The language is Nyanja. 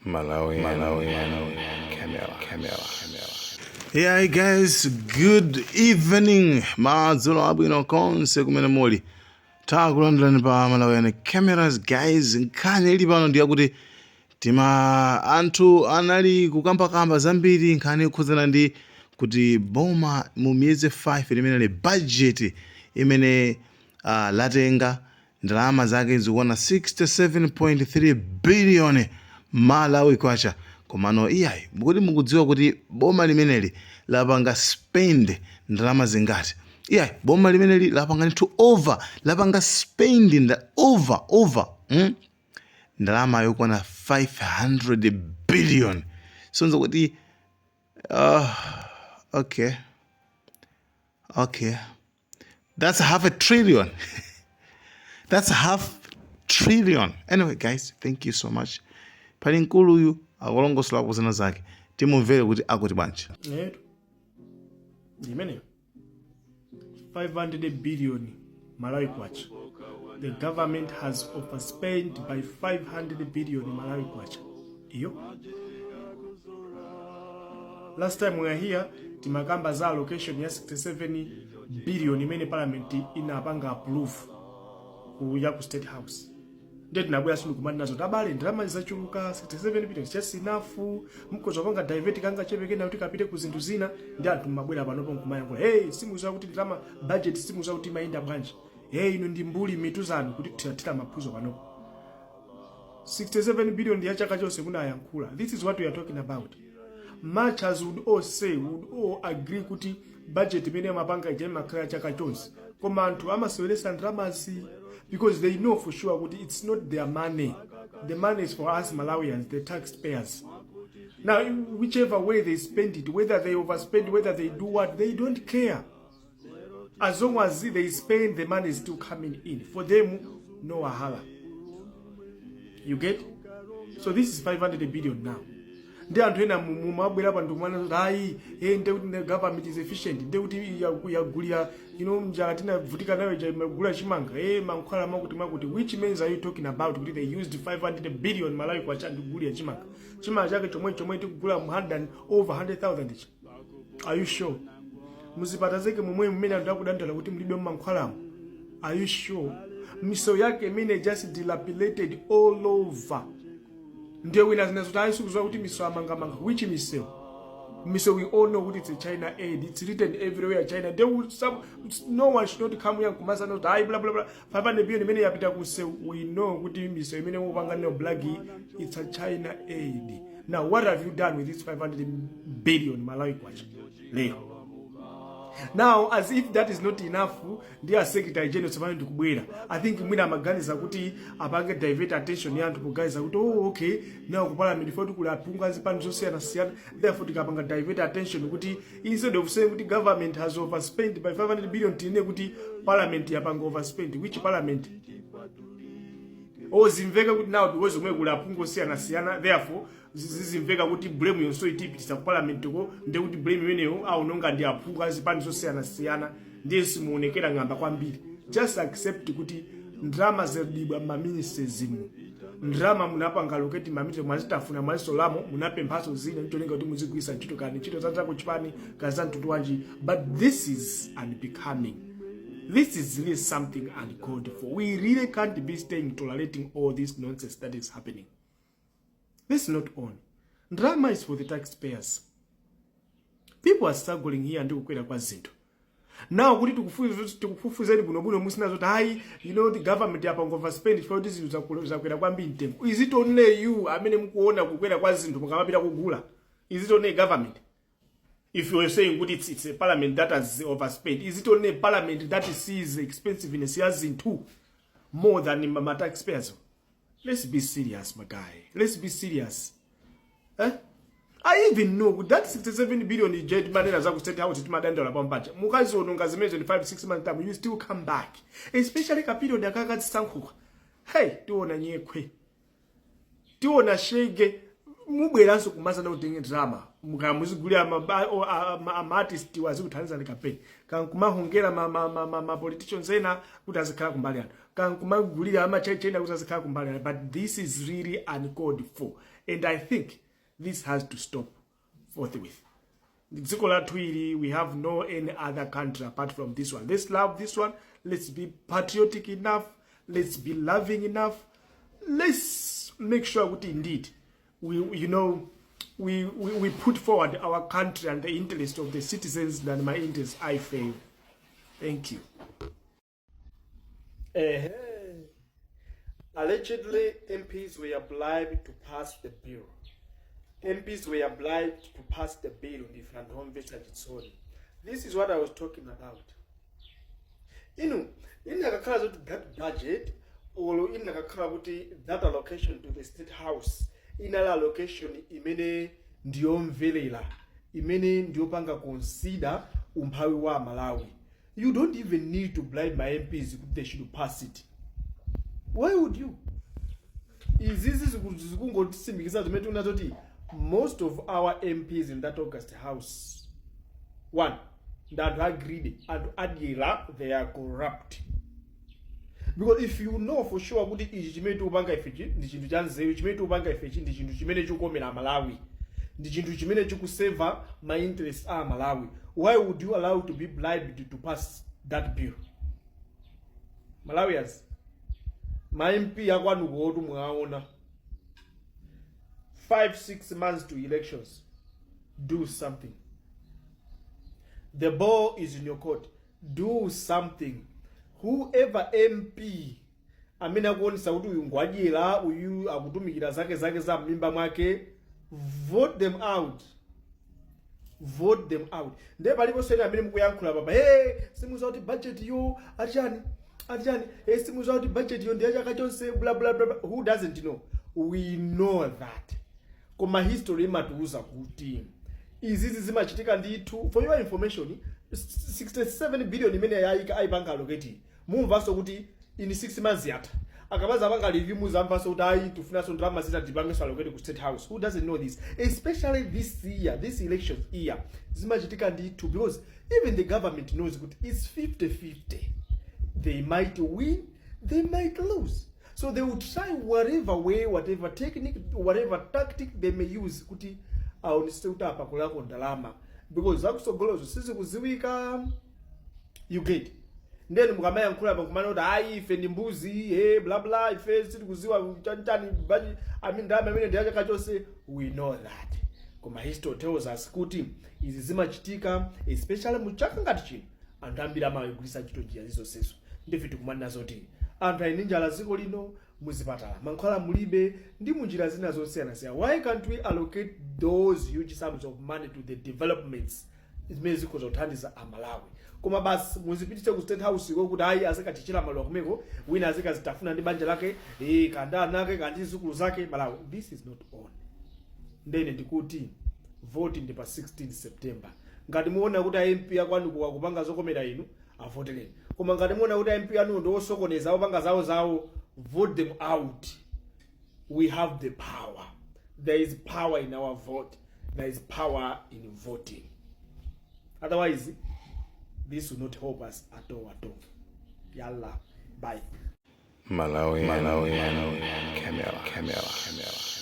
Malawi, Malawi, Camera, Camera, Camera. Yeah, guys, good evening. Madzulo abwino konse kumene muli. Takulandirani pa Malawian Cameras, guys. Nkhani ili pano ndiyakuti tima anthu anali kukambakamba zambiri, nkhani yokhudzana ndi kuti boma mu miyezi 5 limene li budget imene latenga, ndalama zake zikuona 67.3 billion Malawi kwacha. Komano iyayi, mukuti mukudziwa kuti boma limeneli lapanga spend ndalama zingati? Iyayi, boma limeneli lapanga ndithu over, lapanga spend over ndalama yokwana 500 billion. Sonza kuti okay, that's half a trillion. That's half trillion. Anyway, guys, thank you so much. Pali mkuluyu akulongosola zina zake, timumvere kuti akuti bwanji. Netu imeneyo 500 billion Malawi kwacha. The government has overspent by 500 billion Malawi kwacha. Iyo last time we were here timakamba za allocation ya 67 billion imene parliament inapanga approve kuya ku State House. Ndiye tinabwera sinu kumati nazo tabale ndalama zachuluka, 67 billion is just enough, mukhoza kupanga divert kanga chepe kena kuti kapite ku zinthu zina. Ndi anthu mmabwera panopo nkumayankhula, "Hey, simuziwa kuti ndalama budget, simuziwa kuti imayenda bwanji. Hey, inu ndi mbuli mitu zanu." Kuti tirathira maphunzo panopo, 67 billion ndi ya chaka chonse munayankhula. This is what we are talking about. Much as would all say, would all agree kuti budget imene amapanga ija imakhala chaka chonse, koma anthu amaseweresa ndalamazi because they know for sure kuti it's not their money. The money is for us Malawians, the taxpayers. Now, whichever way they spend it, whether they overspend, whether they do what, they don't care. As long as they spend, the money is still coming in for them, no wahala. You get? So this is 500 billion now. Ndi anthu ena mumabwera pa ndikumana kuti ayi, ndiye kuti the government is efficient, ndiye kuti yagulira njala tinavutika nayo ija, imagula chimanga, mankhwala, makuti makuti. Which means are you talking about kuti they used 500 billion Malawi kwacha ndikugulira chimanga? Chimanga chake chomwe chomwe tikugula mu 100 and over 100,000 ichi? Are you sure? Muzipata zake momwe mmene anthu akudandaula kuti mulibe mankhwalamo? Are you sure? Misewu yake imene just dilapidated all over. Ndiye wina zina zoti ayi, sikuziwa kuti misewu amangamanga. Which misewu? Misewu we all know kuti it's a China aid. It's written everywhere, China. They will some, no one should not come here kumasana kuti ayi, bla bla bla, 500 billion imene yapita ku msewu. We know kuti misewu imene mupanga nayo brag, it's a China aid. Now, what have you done with this 500 billion Malawi kwacha lero? Now, as if that is not enough, ndi a secretary general tsopano ndikubwera. I think mwina amaganiza kuti apange divert attention ya anthu poganiza kuti, "Oh, okay, now ku parliament for kuli aphungu azipani zosiyanasiyana, therefore tikapanga divert attention kuti instead of saying kuti government has overspent by 500 billion, tinene kuti parliament yapanga overspend." Which parliament? Oh, zimveka kuti now because omwe kuli aphungu osiyanasiyana, therefore zizimveka kuti blame yonso itipitisa ku parliament ko, ndiye kuti blame imeneyo aunonga ndi aphungu azipani zosiyanasiyana, ndiye simuonekera ng'amba kwambiri. Just accept kuti ndalama zadibwa m'maministries mu, ndalama munapanga allocate maministry, mwazitafuna, mwazisolamo, munapemphaso zina ncholinga kuti muzigwisa ntchito kani ntchito za kuchipani kaza mtundu wanji. But this is unbecoming. This is really something uncalled for. We really can't be staying tolerating all this nonsense that is happening. This is not on. Ndalama is for the taxpayers. People are struggling here ndi kukwera kwa zinthu. Now kuti tikufufuzeni bwinobwino, musina zoti hayi, the government yapanga overspend chifukwa kuti zinthu zakwera kwambiri mtengo. Is it only you amene mukuona kukwera kwa zinthu mukamapita kugula? Is it only government? If you are saying kuti it's a parliament that has overspent, is it only a parliament that sees expensiveness ya zinthu more than ma taxpayers? Let's be serious, my guy. Let's be serious, eh? I even know that 67 billion ije timanena za ku State House, timadandaula pampacha, mukaziononga zimenezo in 5 6 months time, you still come back, especially ka period akakazisankhuka. Hey, tiona nyekhwe, tiona shege, mubweranso kumazana kutenge drama mukamuzigulira ama artist wazikuthandizani campaign, kankumahongera ma politicians ena kuti azikhala kumbali anu. Kankumagulira amachechena kuti azikhala kumbali, but this is really uncalled for and I think this has to stop forthwith. Dziko lathu ili, we have no any other country apart from this one. Let's love this one. Let's be patriotic enough. Let's be loving enough. Let's make sure kuti indeed we you know we, we, we put forward our country and the interest of the citizens than my interest. I fail. Thank you. Allegedly, MPs were bribed to pass the bill. MPs were bribed to pass the bill ndife anthu omvetsa chisoni. This is what I was talking about. Inu, inakakhala zoti that budget or inakakhala kuti that allocation to the State House inali allocation imene ndiyomvelera, imene ndiyopanga consider umphawi wa Malawi, you don't even need to bribe my MPs kuti they should pass it. Why would you? Izizi zikungotitsimikiza zimene tikunena most of our MPs in that august house, one, ndi anthu a greedy, anthu adyera. They are corrupt, because if you know for sure kuti ichi chimene tikupanga ifechi ndi chinthu cha nzeru, chimene tikupanga ifechi ndi chinthu chimene chikukomera Malawi, ndi chinthu chimene chikuseva ma interest a Malawi, why would you allow to be bribed to pass that bill? Malawians, ma MP akwanuko mwaona, 5 6 months to elections, do something. The ball is in your court. Do something. Whoever MP amene akuonesa kuti uyu ngwadyera, uyu akutumikira zake zake za m'mimba mwake, vote them out. Vote them out. Ndiye paliponso ena amene mukuyankhula papa, "Hey, simuza kuti budget yo achani achani, hey, simuza kuti budget yo ndiya chaka chonse, bla bla bla bla." Who doesn't know? We know that, koma history imatiuza kuti izizi zimachitika ndithu. For your information, 67 billion imene yayika ayipanga allocate, mumvanso kuti in 6 months yatha. Akamaza apanga review, muzamvanso kuti ayi, tifunanso ndalama zina tipangenso allocate ku State House. Who doesn't know this? Especially this year, this election year, zimachitika ndithu, because even the government knows kuti it's 50-50. They might win, they might lose, so they will try whatever way, whatever technique, whatever tactic they may use kuti aonese kuti apakulako ndalama, because zakusogolozo sizikuziwika. You get? Then mukamayankhula pa nkumana kuti ayi, ife ndi mbuzi, hey, bla bla, ife sitikuziwa chanichani budget, I mean, ndalama imene ndi chaka chonse. We know that, koma history tells us kuti izi zimachitika, especially mu chaka ngati chino. Anthu ambiri amayigwiritsa ntchito njira zizonsezo. Ndife tikumana zoti anthu ali ndi njala dziko lino, muzipatala mankhwala mulibe, ndi munjira zina zosiyanasiyana. Why can't we allocate those huge sums of money to the developments zimene zikhoza kuthandiza Amalawi? Koma basi, muzipititse ku State House ko kuti ayi, azikatichira maluwa kumeko, wina azikazitafuna ndi banja lake, kandi ana ake, kandi zikulu zake. Malawi, this is not on. Ndene ndikuti vote ndi pa 16 September. Ngati muona kuti a MP akwanu akupanga zokomera inu, avotereni. Koma ngati muona kuti a MP anu ndi osokoneza, opanga zawo zawo, vote them out. We have the power. There is power in our vote. There is power in voting. Otherwise, this will not help us at all, at all. Yalla, bye. Malawi, Malawi, Camera, Camera, Camera.